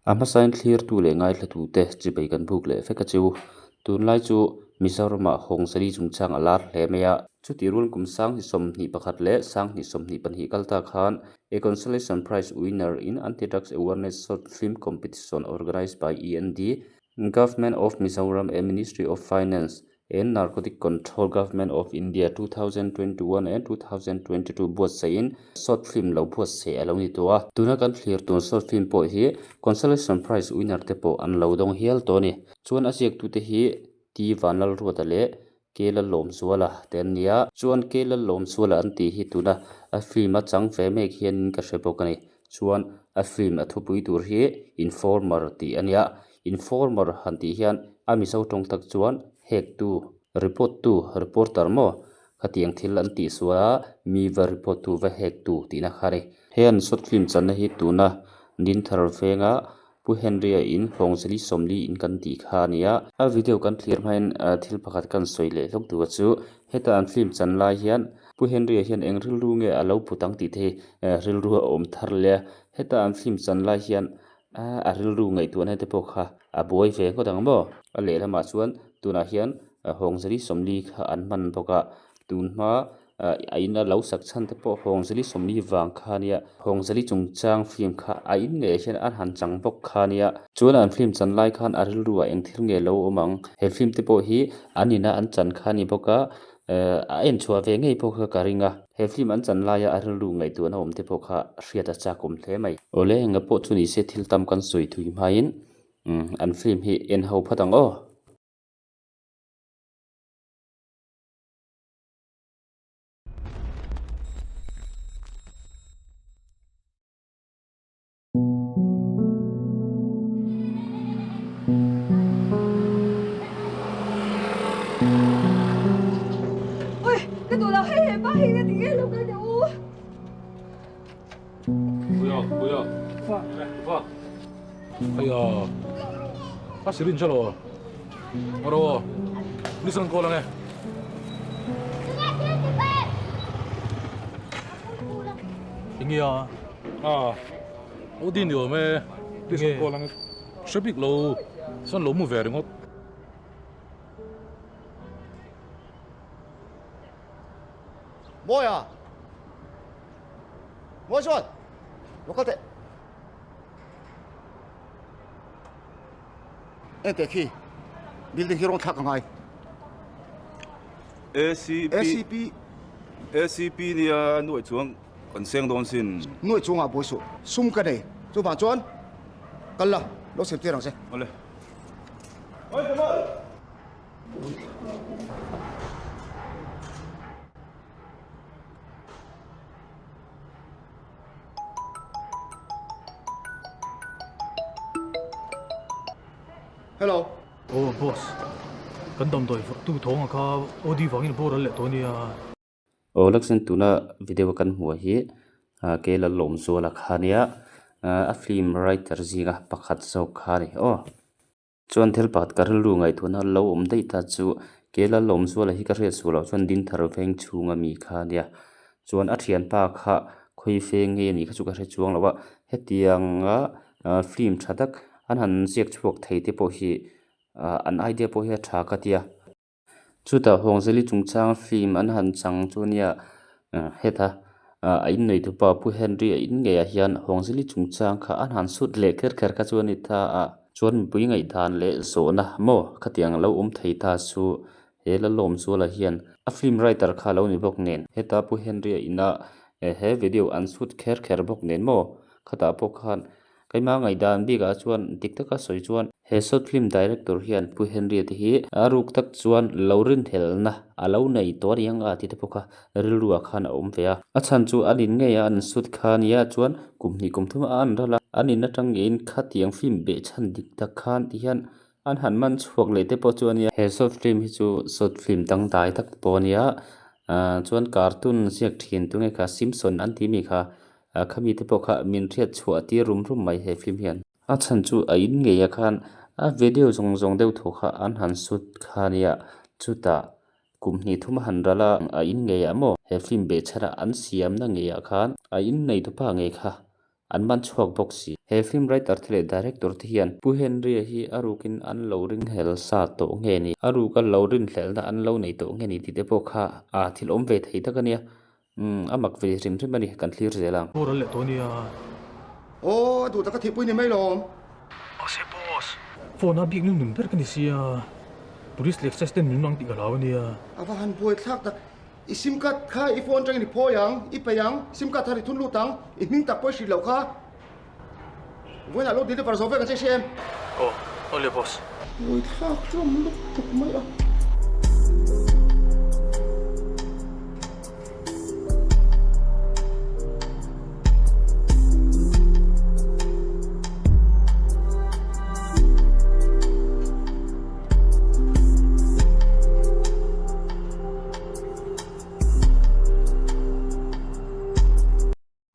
A hmasain thlirtu leh ngaithlatute chibei kan buk leh vek a chu. Tunlai chu Mizoramah Hawngzali chungchang a lar hle mai a. Chutih rual kum sanghnih 21 leh sanghnih 22 kal ta khan A Consolation Prize winner in Anti-Drugs Awareness Short Film Competition organised by END, Government of Mizoram and Ministry of Finance and Narcotic Control Government of India 2021 and 2022 buatsaihin short film lo buatsaih a lo ni tawh a. Tuna kan thlir tur short film pawh hi Consolation Prize winner te pawh an lo dawng hial tawh a ni. Chuan a ziaktute hi T Vanlalruata leh K Lallawmzuala te an ni a. Chuan K Lallawmzuala an tih hi tuna a film a chang ve mek hianin ka hre bawk a ni. Chuan a film a thupui tur hi Informer tih a nia. Informer han tih hian a Mizo tawng tak chuan hektu, report tu, reporter maw? Khatiang thil an tih sual a, mi va report tu, va hektu tihna kha a ni. He an short film channa hi tuna Dinthar venga Pu Henry-a in Hlawngzeli 40 in kan tih kha a ni a. A video kan thlir hmain thil pakhat kan sawi leh hlawk duh a chu heta an film chan lai hian Pu Henry-a hian eng rilru nge a lo put ang tih te hi rilru a awm thar leh a. Heta an film chan lai hian A rilru ngaihtuahna te pawh kha a buai ve ngawt ang maw? A lehlamah chuan tunah hian Hawngzali 40 kha an hman bawk a, tun hma a in a lo sak chhan te pawh Hawngzali 40 vang kha ania, Hawngzali chungchang film kha a in ngei hian an han chang bawk kha ania. Chuan an film chan lai khan a rilruah eng thil nge lo awm ang? He film te pawh hi an ina an chan kha a ni bawk a, A en chhuah ve ngei pawh kha ka ring a, he film an chan laia a rilru ngaihtuahna awm te pawh kha hriat a chak awm hle mai. Awle, enga pawh chu ni se thil tam kan sawi thui hmain an film hi en ho phawt ang aw. Ui, ka duh lo hei he pa hi ka ti nge lo ka ti u. Puia, puia. Fa, fa. Aya. A sirin chalo. Aro. Nisan ko lang eh. Enge a? A, o din ni awm e. Ti kawl ang hre bik lo, chuan lo mu ve ringawt. Mawi a! Mawi chuan! Lo kal teh. Enteh khi, building hi rawn thlak a ngai. ACP ACP ACP nia nuaih chuang kan seng dawn sin. Nuaih chuangah buai suh. Sum ka nei. Chuvang chuan kal la, lo sem tir ang che. Awle. Oi Jamal! Hello. Aw boss, kan damdawi vawrhtu thawng a kha OD vangin a boral leh tawh a nia. Aw Lakshman tuna video kan hmuh hi ke Lalawmzuala kha ania a film writer zinga pakhat zawk kha a ni aw. Chuan thil pakhat ka rilru ngaihtuahna lo awm daih ta chu ke Lalawmzuala hi ka hriat suh loh chuan Dinthar veng chhunga mi kha ania chuan a thianpa kha khawi feng nge anih kha chu ka hre chuang lo a hetianga film tha tak an han ziak chhuak thei te pawh hi an idea pawh hi a tha ka tia. Chutah Hawngzeli chungchang film an han chang chu ania heta a innei tupa Pu Henry a in ngeiah hian Hawngzeli chungchang kha an han sut leh kher kher kha chu a ni ta a. Chuan mipui ngaihdan leh zawhna maw khatiang lo awm thei ta chu he Lalawmzuala hian a film writer kha a lo ni bawk nen. Heta Pu Henry a ina he video an sut kher kher bawk nen maw khatah pawh khan Keimah ngaihdan bikah chuan dik taka sawi chuan he short film director hian Pu Henry-a te hi a ruk tak chuan lo rinhelna a lo nei tawh a ni ang a tih te pawh kha rilruah khan a awm ve a. A chhan chu an in ngei a an shoot kha nia chuan kum hnih kum thum a an ral a, an in atang ngeiin khatiang film behchhan dik tak khan ti hian an han man chhuak leh te pawh chu a nia. He short film hi chu short film dangdai tak pawh a nia chuan cartoon ziak thin tunge kha Simpson an tih mi kha A khami te pawh kha min hriat chhuah tir rum rum mai he film hian. A chhan chu a in ngei ah khan a video zawng zawng deuh thaw kha an han shoot kha nia chutah kum hnih thum a han ral a a in ngei ah maw he film behchhan ah an siamna ngei ah khan a in nei tupa ngei kha. An man chhuak bawk si. He film writer te leh director te hian Pu Henry-a hi a rukin an lo ringhlel sa tawh nge ni? A ruka lo rinhlelna an lo nei tawh nge ni tih te pawh kha a thil awm ve thei tak a nia. Umm a mak ve hrim hrim a ni, kan thlir zel ang. Boral leh tawh nia. Aw, a duh taka thihpui ni mai lawm. Mahse boss, phone a bik nung nun ber ka ni sia, police leh excise ten min mang tih ka hlau a nia. A va han buai thlak tak, i sim card kha i phone atangin i phawi ang, i peih ang, sim card thar i thun lut ang, i hming tak pawh i hrilh loh kha. Vawiinah lo deliver zo vek ang che i hre em? Aw, aw le boss. Buai thlak hlawm lutuk mai a.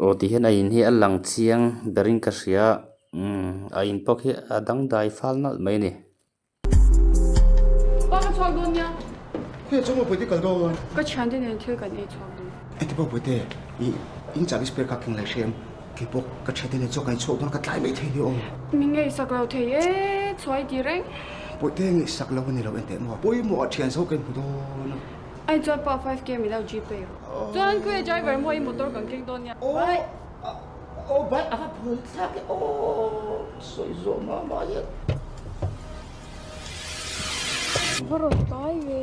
Aw ti hian a in hi a lang chiang berin ka hria umm a in pawh khi a dangdai fal nalh mai a ni. Pa ka chhuak dawn nia. Khawiah chuan maw Puite kal dawn? Ka thiante nen thil kan ei chhuak dawn. Eti pawh Puite, i in chahbi spare kha keng lai hriam. Kei pawh ka thiante nen chuan kan inchhuak dawn ka tlai mai thei ni aw. Min ngaihsak lo thei e, chhuai ti reng. Puite ngaihsak lo a ni lo enteh maw? Pawimawh a thian zo ka inhmu dawn a. Ai chuan pa 5K min lo Gpay rawh. Chuan khawiah driver maw i motor kan keng dawn nia. Bye. Aw bye a va phawi thlak e aw sawi zawh mah mah hian. Va rawn tlai ve.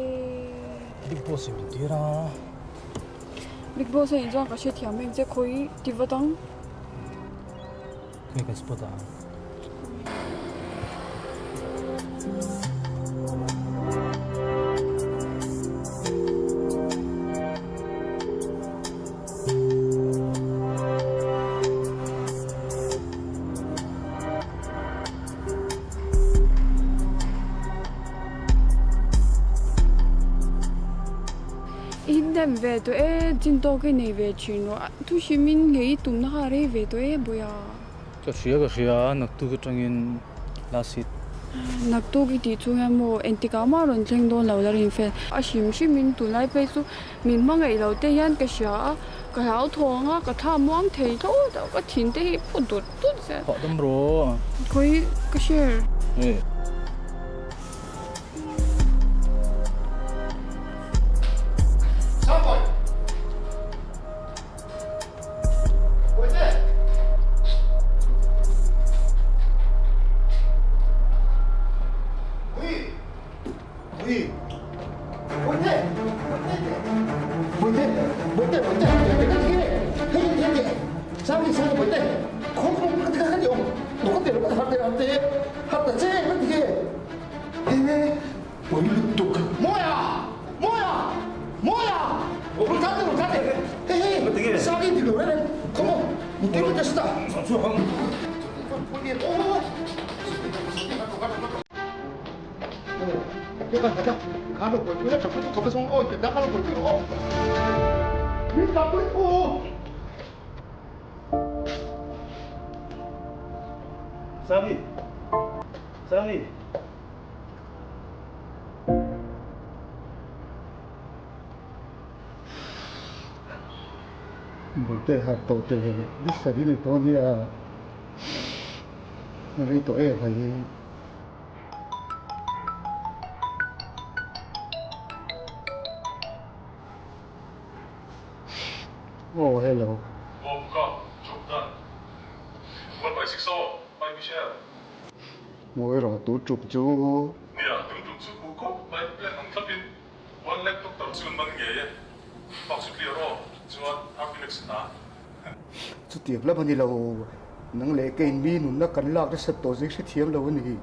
Big Boss in min tir a. Big Boss a inchuan ka hrethiam em che khawi ti vat ang. Khawi kan spot ang. I hnem ve tawh e, chin tawk i nei ve thin rawh. Thu hrimin ngei i tumna kha a rei ve tawh e Bawia. Ka hria ka hria, naktuk atangin last hit. Naktuk i tih chhung hian maw engtikah mah rawn thleng dawn lo la rin fel. A hrim hrimin tunlai phei chu min hmangaih lo te hian ka hria a, ka hlau thawng a, ka thla muang thei thlawt a, ka thin te hi phu dut dut zel. Hahdam rawh. Khawi ka share. Hey. Bawlhte harh tawh teh ni sarih ni tawh ania a rei tawh em mai. Oh hello. Oh buka, job done. 1 by 6 aw, by Michelle. Mawi rawh tu tuk chu. Nia, tu tuk chu bu khawp mai, plan ang thlapin one lakh doctor chu an man ngei e. Bak chu clear aw, chuan Artilex hna. Chutiang lam a ni lo, nang leh keiin mi nunna kan lak nasat tawh zing hrethiam lo a ni.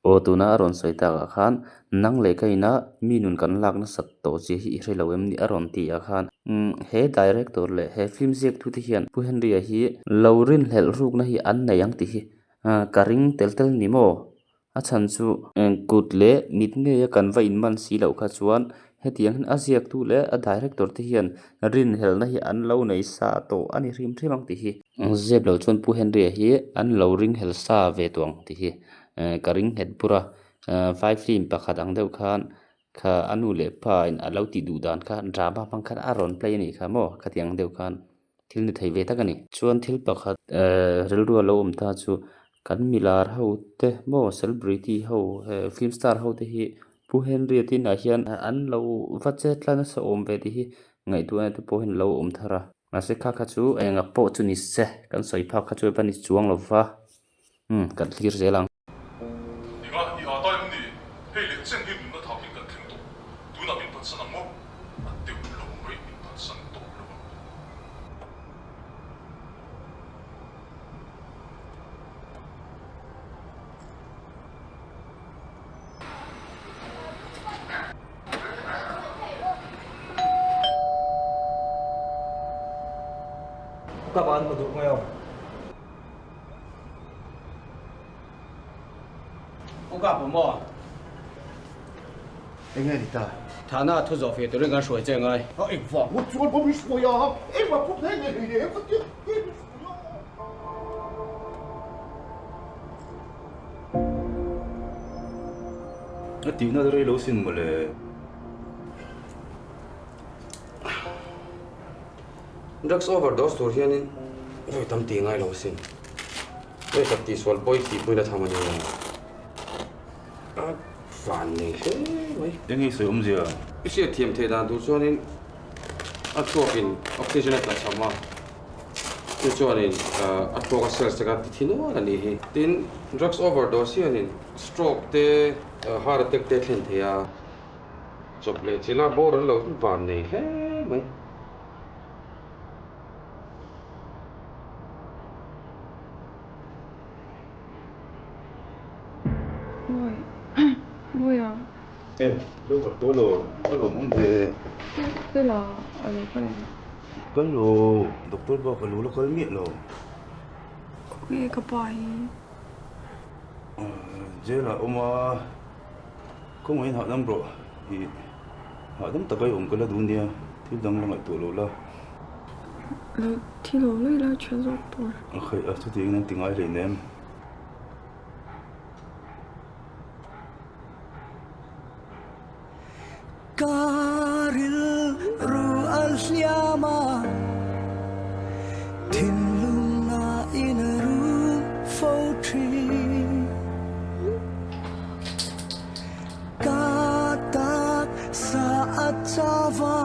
Aw tuna a rawn sawi takah khan nang leh ka ina mi nun kan lak nasat tawh zia hi i hre lo em ni a rawn ti ah khan umm he director leh he film ziak tu te hian Pu Henry-a hi lo rinhlelh rukna hi an nei ang tih hi ah ka ring tel tel ni maw a chhan chu kut leh mit ngeia kan va inman si loh kha chuan hetiang hian a ziak tu leh a director te hian rinhlelhna hi an lo nei sa tawh a ni hrim hrim ang tih hi zep lo chuan Pu Henry-a hi an lo ringhlel sa ve tawh ang tih hi. Eh ka ring nghet bur a eh vai film pakhat ang deuh khan kha a nu leh pa in a lo tih duh dan kha drama hmang khan a rawn play a nih kha maw khatiang deuh khan. Thil ni thei ve tak a ni. Chuan thil pakhat rilru a lo awm ta chu kan milar ho te maw celebrity ho film star ho te hi Pu Henry a tinah hian an lo va che tla nasa awm ve tih hi ngaihtuahna te pawh hian a lo awm thar a. Mahse kha kha chu enga pawh chu ni se kan sawi phak kha chu va ni chuang lo va, umm kan thlir zel ang. Enga i aa tai awm ni? Hei leh chen hi nunna thakin kan thleng tawh. Tunah min phatsan ang maw? A deuh lo mai min phatsan tawh lo ang. Ka ban ka duh mai ang. U Kap a maw? Eng nge ni ta? Thana thu zawh feh turin kan hruai che ngai. A engvang ngawt chuan maw min hruai a? Engmah pawh hmel leh hlei leh ka tia nge min hruai a? A tihna rei lo sin mawle. Drugs overdose tur hianin vawi tam tih ngai lo asin. Vawi khat tihsual pawi tih puina tham a ni a. A van nei hle mai. Eng nge sawi awmzia? I hriat thiam theih dan tur chuanin a thluakin oxygen a tla cham a, chu chuanin a thluaka cells te kha ti thi nual a nih hi. Tin, drugs overdose hianin stroke te, heart attack te a thlen thei a. Chawp leh chila bawr an lo van nei hle mai. Mawi mawi a. E lo kal tawh lo ka lawm awm ve. Fela a lo kal em? Kal lo doctor bak a lo la kal miah lo. Khawnge ka pa hi? Jail ah awm a. Khawngaih hahdam rawh i hahdam taka i awm ka la duh nia, thil dang la ngaihtuah lo la. Lo thi lo lui la tha zawk tur. A khaih a, chutiangin an ti ngai hlei nem. Ka rilru a hliam a, thinlung a inru fo thin. Ka taksa a chau a,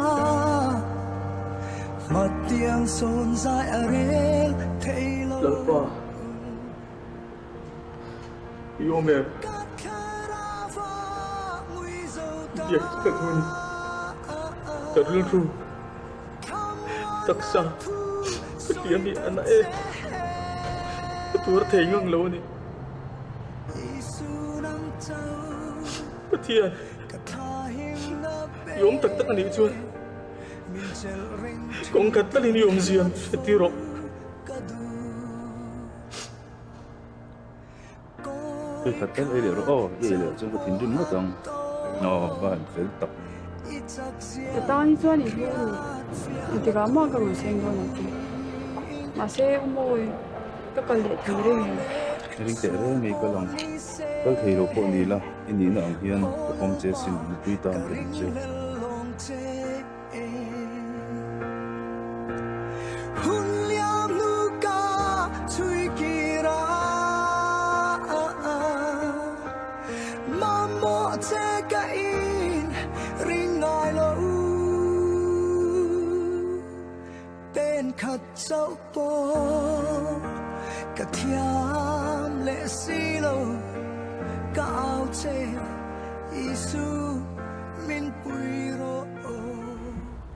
hmatiang sawn zai a rel thei lo. Lalpa, i awm em? Biak chu ka duh a ni. Ka rilru taksa ka ti a ni a na e. Ka tuar thei ngang lo a ni. Pathian, i awm tak tak a nih chuan kawng khat talin i awmzia hre tir rawh. Hei khat tal ei leh rawh aw, i ei leh chuan ka thinrim ngawt ang. Aw, va han fel tak. Ka tan hi chuan i hlu a ni. Engtikah mah ka rawn seng dawn ang che. Mahse, u Mawi, ka kal leh thei reng em? Ring teh reng mai kal ang. Kal thei lo pawh ni la, i nihna ang hian ka pawm che sin, nupui tan ka duh che.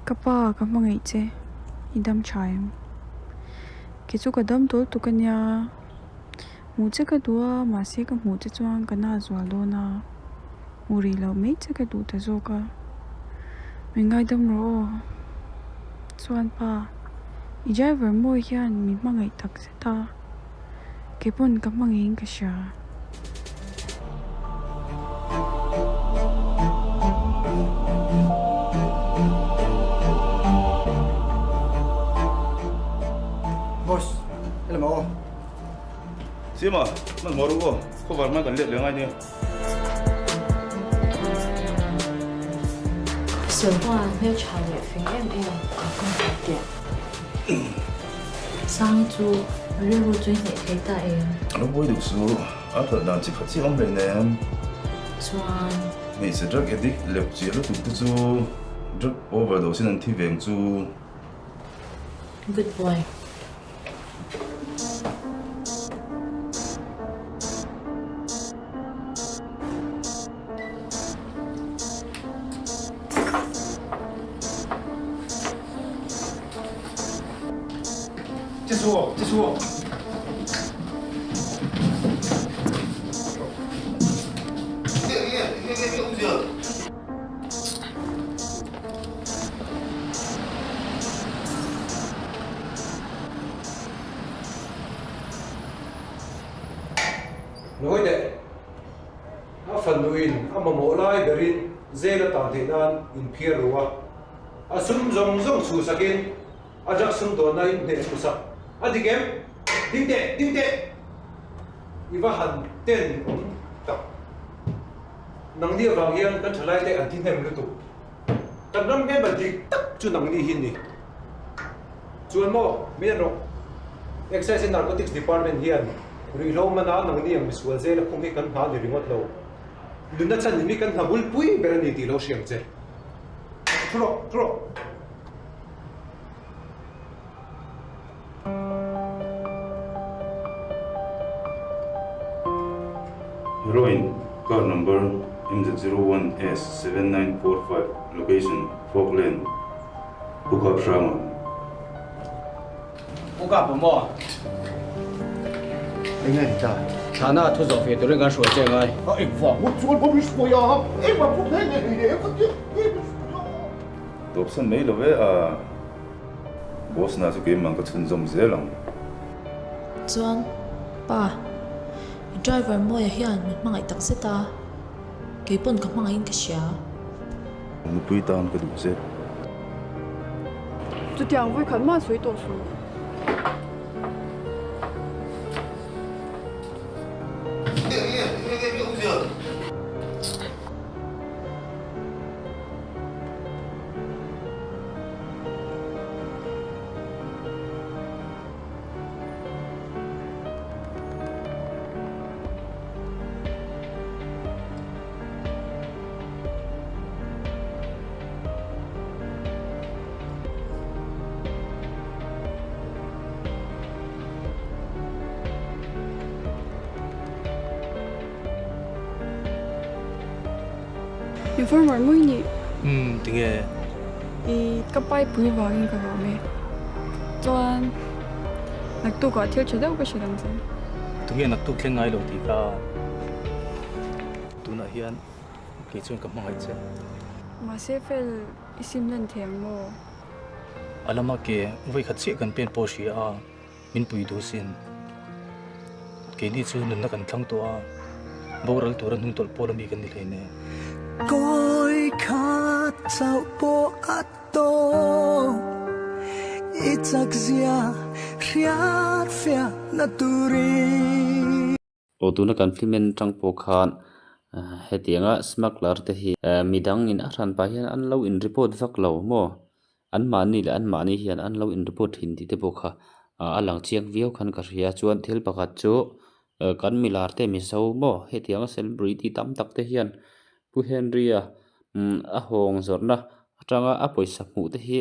Ka pa ka hmangaih che, i dam tha em? Kei chu ka dam tawl tuk a nia, hmuh che ka duh a, mahse ka hmuh che chuan ka na zual dawn a, hmuh rih loh mai che ka duh ta zawk a, min ngaidam rawh aw. Chuan pa, i driver mawi hian min hmangaih tak zet a, kei pawn ka hmangaihin ka hria. Boss, hello aw. Sima, hmanhmawh ru aw, khawvar hman kan let leh ngai nia. Sawrhma hmeltha leh fing em em ka kawng teh. Sangi chu rilru chu i hneh thei ta em? Lo buai duh suh, a hralh dan chi khat chiah awm hleinem. Chuan. Hmeichhe drug addict lep chiah lutuk te chu drug overdose in an thi veng chu. Good boy. Che suo, che suo. Ngawi teh, a fanuin a mamawh lai berin zel a tan theih nan inphiar ru a, a sum zawng zawng chhuhsakin a drug sumdawnna in hneh chhuhsak a dik em? Ding teh, ding teh! I va han ten awm tak. Nangni avang hian kan thalaite an thi hnem lutuk. Kan ram hmelma dik tak chu nangni hi ni. Chuan maw, min an rawk. Excise and Narcotics Department hian ruihhlo mana nangni ang misual zela khum hi kan hna ni ringawt lo. Nunna chan in mi kan hna bulpui ber a ni tih lo hriam che. Thu rawh, thu rawh. Heroin, car number MZ01S7945, location, Falkland, Pukap Hranga. Pukap a maw? Eng nge ni ta? Thlana thu zawh feh turin kan hruai che ngai. A engvang ngawt chuan ka miss pawih a, engvang pawh phei nge hlei leh ka ti a, miss pawih a. Tawpsan mai lo ve a. Boss na chu keimah ka chhunzawm zel ang. Chuan, Pa, i driver Mawia hian min hmangaih tak zet a, kei pawn ka hmangaihin ka hria. Nupui tan ka duh zet. Chutiang vawikhat mah sawi tawh suh. Informer mui ni. Umm tinge. I ka pipe pui vangin ka lawm e. Chuan naktukah thil tha deuh ka hrilh ang che. Tunge naktuk thleng ngai lo tih kha tunah hian kei chuan ka hmangaih che. Mahse fel i sim hlen thei ang maw? A lama ke vawikhat chiah kan pen pawh hria a. Min pui duh sin. Keini chu nunna kan thlang tawh a, boral tura hnung tawlh pawl ami kan ni hlei nen. Kawi khat chauh pawh a tawk, i chak zia hriat fiah na turin. Aw tuna kan film en atang pawh khan hetianga smuggler te hi midangin a hran pah hian an lo in report vak lo maw anmahni leh anmahni hian an lo in report thin tih te pawh kha a lang chiang viau khan ka hria chuan thil pakhat chu kan milar te mizo maw hetianga celebrity tam tak te hian Pu Henry-a a hawng zawrhna atanga a pawisa hmuh te hi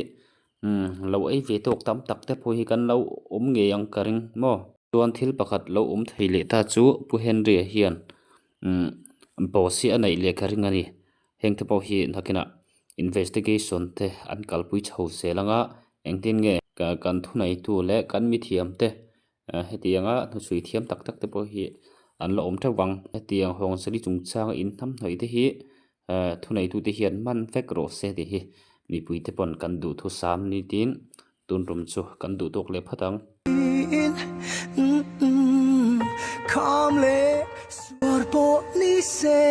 lo ei ve tawk tam tak te pawh hi kan lo awm ngei ang ka ring maw. Chuan thil pakhat lo awm thei leh ta chu Pu Henry-a hian umm boss hi a neih leh ka ring a ni. Heng te pawh hi nakinah investigation te an kalpui chho zel anga engtin nge kan thuneitu leh kan mithiam te hetianga hnuchhui thiam tak tak te pawh hi an la awm teuh vang. Hetiang Hawngsali chungchanga in hnamhnawih te hi thuneitute hian man vek rawh se tih hi mipuite pawn kan duhthusam ni tiin Tun tum chu kan duh tawk leh phat ang. Kham leh suar pawh ni se.